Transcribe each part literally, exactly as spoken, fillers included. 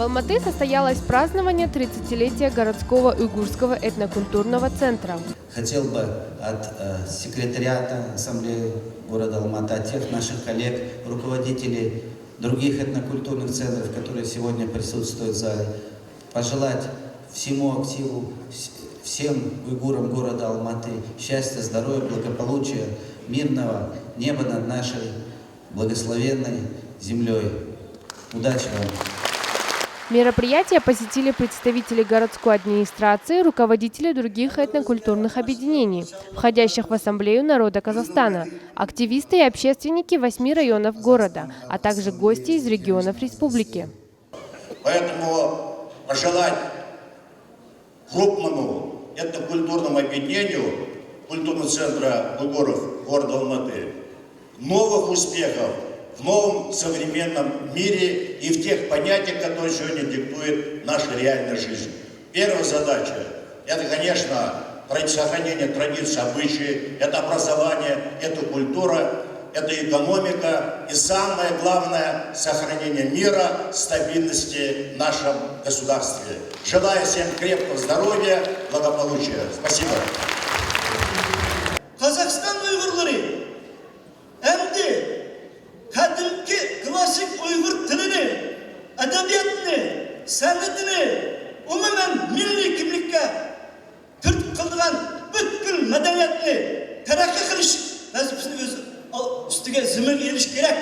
В Алматы состоялось празднование тридцатилетия городского уйгурского этнокультурного центра. Хотел бы от э, секретариата Ассамблеи города Алматы, от тех наших коллег, руководителей других этнокультурных центров, которые сегодня присутствуют в зале, пожелать всему активу, вс- всем уйгурам города Алматы счастья, здоровья, благополучия, мирного неба над нашей благословенной землей. Удачи вам! Мероприятие посетили представители городской администрации, руководители других этнокультурных объединений, входящих в Ассамблею народа Казахстана, активисты и общественники восьми районов города, а также гости из регионов республики. Поэтому пожелать крупному этнокультурному объединению культурного центра уйгуров города Алматы новых успехов в новом современном мире и в тех понятиях, которые сегодня диктует наша реальная жизнь. Первая задача — это, конечно, тради- сохранение традиций, обычаи, это образование, это культура, это экономика и, самое главное, сохранение мира, стабильности в нашем государстве. Желаю всем крепкого здоровья, благополучия. Спасибо. قازاقىستان ئۇيغۇرلىرى ئەمدى قەدىمكى كلاسسىك ئۇيغۇر تىلىنى، ئەدەبىياتىنى، سەنئىتىنى، ئومۇمەن مىللىي كىملىككە تۈرتكە قىلىدىغان پۈتكۈل مەدەنىيەتنى تەرەققىي قىلىش ۋەزىپىسىنى ئۆز ئۈستىگە زىممىگە ئېلىش كېرەك.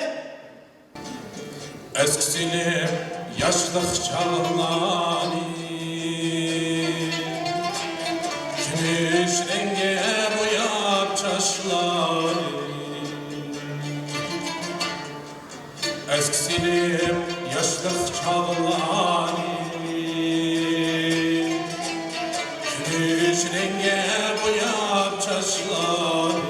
ئەسكى سېلىپ ياشلىق چاغلارنى، كۈمۈش رەڭگە بوياپ چاچلارنى. ئەسكى سېلىپ ياشلىق چاغلارنى، كۈمۈش رەڭگە بوياپ چاچلارنى.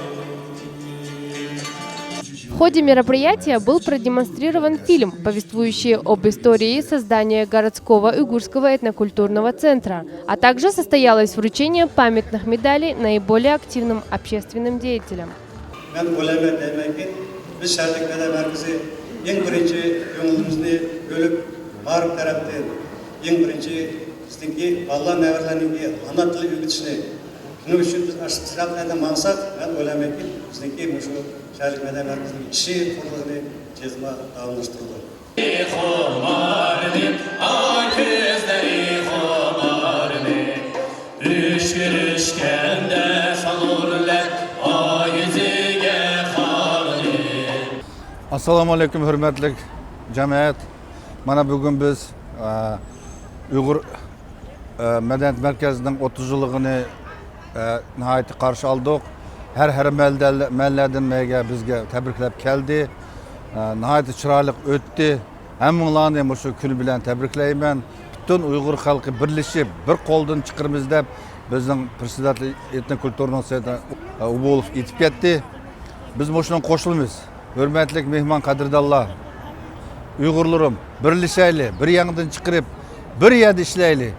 В ходе мероприятия был продемонстрирован фильм, повествующий об истории создания городского уйгурского этнокультурного центра, а также состоялось вручение памятных медалей наиболее активным общественным деятелям. مەن ئويلايمەن دەيمەنكى، بىز شەھەرلىك مەدەنىيەت مەركىزى ئەڭ بىرىنچى كۆڭلىمىزنى بۆلۈپ، مائارىپ تەرەپتىن ئەڭ بىرىنچى بىزنىڭكى بالىلار، نەۋرىلەرنىڭكى ئانا تىلى ئۆگىتىشنى، شۇنىڭ ئۈچۈن بىز ئاشۇ تەرەپلەردىن ماڭساق، مەن ئويلايمەنكى، بىزنىڭكى مۇشۇ شەھەرلىك مەدەنىيەت مەركىزىنىڭ ئىشى، قۇرۇلۇشىنى تېزلا داۋاملاشتۇرىدۇ. خۇمارنى، ئاي كۆزلىرى خۇمارنى، ئۆچۈرۈشكەندە سالۇرلەپ ئاي يۈزىگە قارنى. ئەسسالامۇ ئەلەيكۇم، ھۆرمەتلىك جەمەت. مانا بۈگۈن بىز، ئە، ئۇيغۇر ئە، مەدەنىيەت مەركەزىنىڭ ئوتتۇز يىللىقىنى، ئە، ناھايىتى قارشى ئالدۇق. ھەر، ھەر مەلدە-، مەللەدىن مەيگە بىزگە تەبرىكلەپ كەلدى. ئە، ناھايىتى چىرايلىق ئۆتتى. ھەممىڭلارنى مۇشۇ كۈن بىلەن تەبرىكلەيمەن. پۈتۈن ئۇيغۇر خەلقى بىرلىشىپ، بىر قولدىن چىقىرىمىز دەپ، بىزنىڭ پرېدسېداتېل ئېتنىك كۇلتۇرىنىڭ سېيىت ئۇبۇلوف ئېيتىپ كەتتى. بىز مۇشۇنىڭغا قوشۇلىمىز. ھۆرمەتلىك مېھمان قەدىردانلار، ئۇيغۇرلىرىم، بىرلىشەيلى، بىر يەڭدىن چىقىرىپ، بىر يەردە ئىشلەيلى.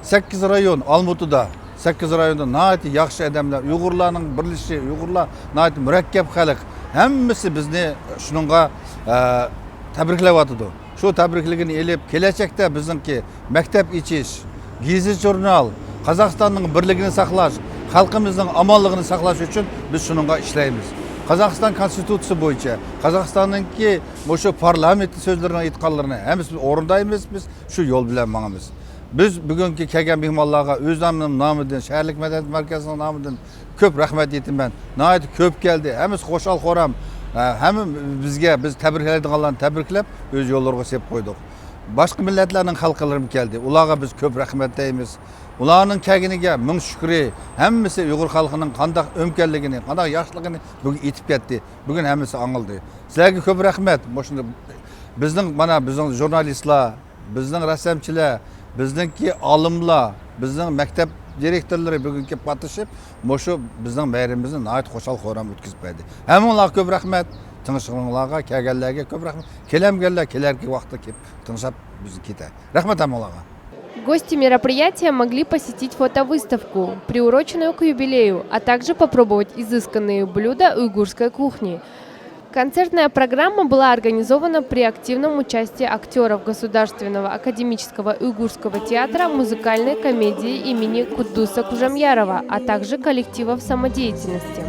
سەككىز رايون ئالمۇتىدا، سەككىز رايوندا ناھايىتى ياخشى ئادەملەر، ئۇيغۇرلارنىڭ بىرلىشىشى، ئۇيغۇرلار ناھايىتى مۇرەككەپ خەلق، ھەممىسى بىزنى شۇنىڭغا، ئە، تەبرىكلەۋاتىدۇ. شۇ تەبرىكلىكىنى ئېلىپ، كېلەچەكتە بىزنىڭكى مەكتەپ ئېچىش، گېزىت-ژۇرنال، قازاقىستاننىڭ بىرلىكىنى ساقلاش، خەلقىمىزنىڭ ئامانلىقىنى ساقلاش ئۈچۈن بىز شۇنىڭغا ئىشلەيمىز. قازاقىستان كونستىتۇتسىيىسى بويىچە، قازاقىستاننىڭكى مۇشۇ پارلامېنت سۆزلىرىنىڭ ئېيتقانلىرىنى ھەممىسى بىز ئورۇندايمىز، بىز شۇ يول بىلەن ماڭىمىز. بىز بۈگۈنكى كەلگەن مېھمانلارغا ئۆزۈمنىڭ نامىدىن، شەھەرلىك مەدەنىيەت مەركىزىنىڭ نامىدىن كۆپ رەھمەت ئېيتىمەن. ناھايىتى كۆپ كەلدى. ھەممىسى خۇشال-خۇرام. ھە، ھەممە بىزگە، بىز تەبرىكلەيدىغانلارنى تەبرىكلەپ، ئۆز يوللىرىغا سېلىپ قويدۇق. باشقا مىللەتلەرنىڭ خەلقلىرىمۇ كەلدى. ئۇلارغا بىز كۆپ رەھمەت دەيمىز. ئۇلارنىڭ كەلگىنىگە مىڭ شۈكرى. ھەممىسى ئۇيغۇر خەلقىنىڭ قانداق ئۆمكەنلىكىنى، قانداق ياخشىلىقىنى بۈگۈن ئېيتىپ كەتتى. بۈگۈن ھەممىسى ئاڭلىدى. سىلەرگە كۆپ رەھمەت. مۇشۇنداق بىزنىڭ، مانا، بىزنىڭ ژۇرنالىستلار، بىزنىڭ رەسسامچىلار، بىزنىڭكى ئالىملار، بىزنىڭ مەكتەپ دىرېكتورلىرى بۈگۈن كېلىپ قاتنىشىپ، مۇشۇ بىزنىڭ مەيرىمىمىزنى ناھايىتى خۇشال-خۇرام ئۆتكۈزۈپ بەردى. ھەممىڭلارغا كۆپ رەھمەت. تىڭشىغىنىڭلارغا، كەلگەنلەرگە كۆپ رەھمەت. كېلەلمىگەنلەر كېلەركى ۋاقىتتا كېلىپ تىڭشاپ بىزنى كېتە. رەھمەت ھەممىڭلارغا. Гости мероприятия могли посетить фотовыставку, приуроченную к юбилею, а также попробовать изысканные блюда уйгурской кухни. Концертная программа была организована при активном участии актёров Государственного академического уйгурского театра музыкальной комедии имени Куддуса Кужамьярова, а также коллективов самодеятельности.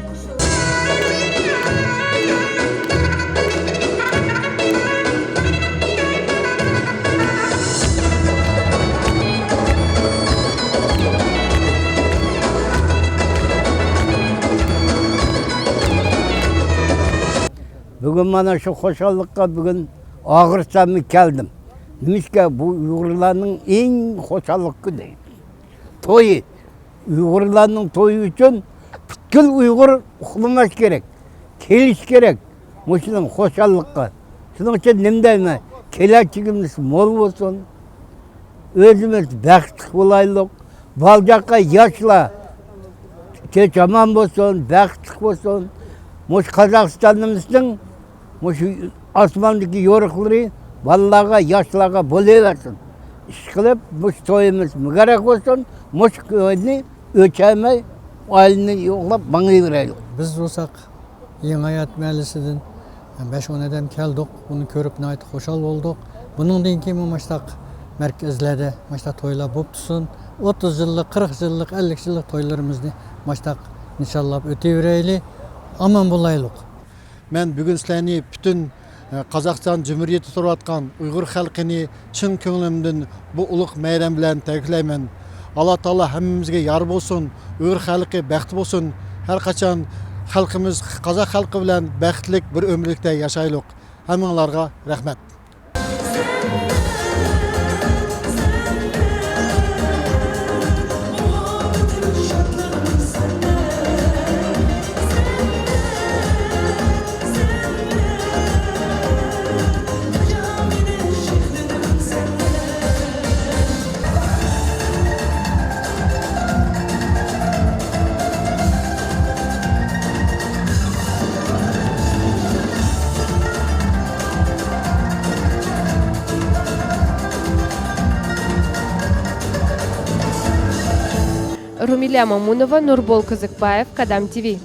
بۈگۈن مانا شۇ خۇشاللىققا بۈگۈن ئاغرىساممۇ كەلدىم. نېمىشقا بۇ ئۇيغۇرلارنىڭ ئەڭ خۇشاللىق كۈنى. تويى. ئۇيغۇرلارنىڭ تويى ئۈچۈن پۈتكۈل ئۇيغۇر ئۇخلىماس كېرەك، كېلىش كېرەك مۇشۇنىڭ خۇشاللىققا. شۇنىڭ ئۈچۈن نېمە دەيمەن، كېلەچىكىمىز مول بولسۇن، ئۆزىمىز بەختلىك بولايلۇق، بالىچاقا ياشلار تىنچ ئامان بولسۇن، بەختلىك بولسۇن. مۇشۇ قازاقىستانىمىزنىڭ مۇشۇ ئاسماندىكى يورۇقلىرى بالىلارغا، ياشلارغا بولۇۋەرسۇن. ئىشقىلىپ، مۇشۇ تويىمىز مۇبارەك بولسۇن. مۇشۇ توينى ئۆچەلمەي، ئائىلىنى يوقلاپ ماڭىۋېرەيلى. بىز بولساق يېڭى ھايات مەھەللىسىدىن بەش-ئون ئادەم كەلدۇق. بۇنى كۆرۈپ ناھايىتى خۇشال بولدۇق. بۇنىڭدىن كېيىنمۇ مۇشۇنداق مەركەزلەردە مۇشۇنداق تويلار بولۇپ تۇرسۇن. ئوتتۇز يىللىق، قىرىق يىللىق، ئەللىك يىللىق تويلىرىمىزنى مۇشۇنداق نىشانلاپ ئۆتۈۋېرەيلى. ئامان بولايلۇق. مەن بۈگۈن سىلەرنى پۈتۈن، ئە، قازاقىستان جۇمھۇرىيىتىدە تۇرۇۋاتقان ئۇيغۇر خەلقىنى چىن كۆڭلۈمدىن بۇ ئۇلۇغ مەيرەم بىلەن تەبرىكلەيمەن. ئاللا تائالا ھەممىمىزگە يار بولسۇن. ئۇيغۇر خەلقى بەختلىك بولسۇن. ھەر قاچان خەلقىمىز، قازاق خەلقى بىلەن بەختلىك بىر ئۆمۈرلۈكتە ياشايلۇق. ھەممىڭلارغا رەھمەت. Румиля Мамунова, Нурбол Кызыкбаев, Кадам ТВ.